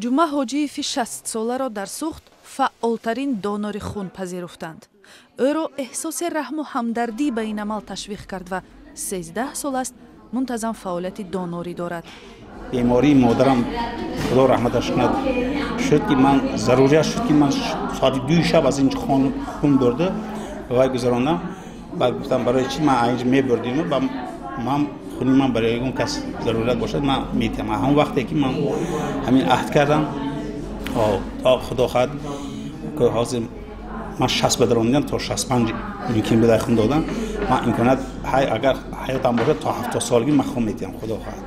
Ҷума Ҳоҷиеви 60-соларо дар Сухт фаъолтарин донори хун пазируфтанд. Ӯро эҳсоси раҳму ҳамдардӣ ба ин амал ташвиқ кард ва 13 сол аст мунтазам фаъолияти донорӣ дорад. Бемории модарам, Худо раҳматаш кунад, шуд, ки ман зарурият шуд, ки ман соати 2-и шаб аз инҷо хун бурда вай гузарондам. Баъд гуфтам, барои чӣ ман инҷо мебурдим, ба ман хуни ман барои ягон кас зарурат бошад, ман метиҳам. Ҳамон вақте ки ман ҳамин аҳд кардам, то Худо хоҳад, ҳозир ман 60 ба даромадам, то 65 мумкин буда хун додан. Ман имконият, агар ҳаётам бошад, то 70 солагӣ ман хун метиҳам, Худо хоҳад.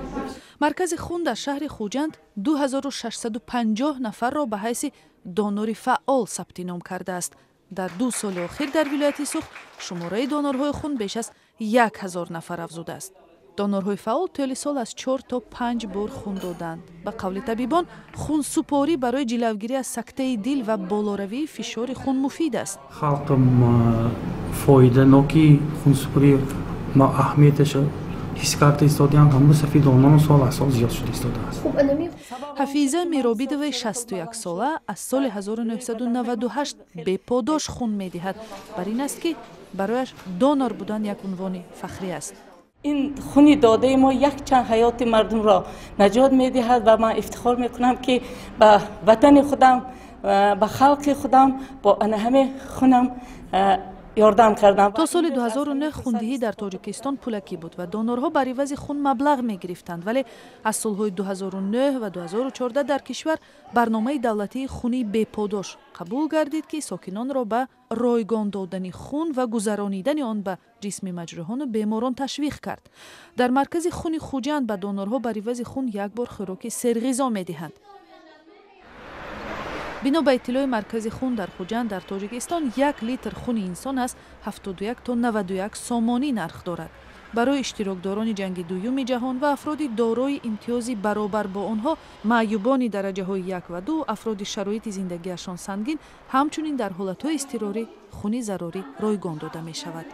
Маркази хун дар шаҳри Хуҷанд 2650 нафарро ба ҳайси донори фаъол сабти ном кардааст. Дар 2 соли охир дар вилояти Сухт шумораи донорҳои хун беш аз 1000 нафар афзудааст. Донорҳои фаъол тӯли сол аз чор то панҷ бор хун доданд. Ба қавли табибон, хунсупорӣ барои ҷилавгирӣ аз сактаи дил ва болоравии фишори хун муфид аст. Халқам фоиданоки хунсупорӣ аҳамияташа ҳис карда истодаам. Ҳамун сафи донорон сол аз сол зиёд шуда истодааст. Ҳафиза Миробидоваи 61-сола аз соли 1998 беподош хун медиҳад. Бар ин аст, ки барояш донор будан як унвони фахрӣ аст. Ин хуни додаи мо якчанд ҳаёти мардумро наҷот медиҳад ва ман ифтихор мекунам, ки ба ватани худам, ба халқи худам бо ана ҳамин хунам ёрдам кардам. То соли 2009 хундиҳӣ дар Тоҷикистон пулакӣ буд ва донорҳо бар ивази хун маблағ мегирифтанд. Вале аз солҳои 2009 ва 2014 дар кишвар барномаи давлатии хуни беподош қабул гардид, ки сокинонро ба ройгон додани хун ва гузаронидани он ба ҷисми маҷрӯҳону беморон ташвиқ кард. Дар маркази хуни Хуҷанд ба донорҳо бар ивази хун як бор хӯроки серғизо медиҳанд. Бино ба иттилои маркази хун дар Хуҷанд, дар Тоҷикистон 1 литр хуни инсон аз 71 то 91 сомонӣ нарх дорад. Барои иштирокдорони ҷанги дуюми ҷаҳон ва афроди дорои имтиёзи баробар бо онҳо, маъюбони дараҷаҳои як ва ду, афроди шароити зиндагиашон сангин, ҳамчунин дар ҳолатҳои изтирорӣ хуни зарурӣ ройгон дода мешавад.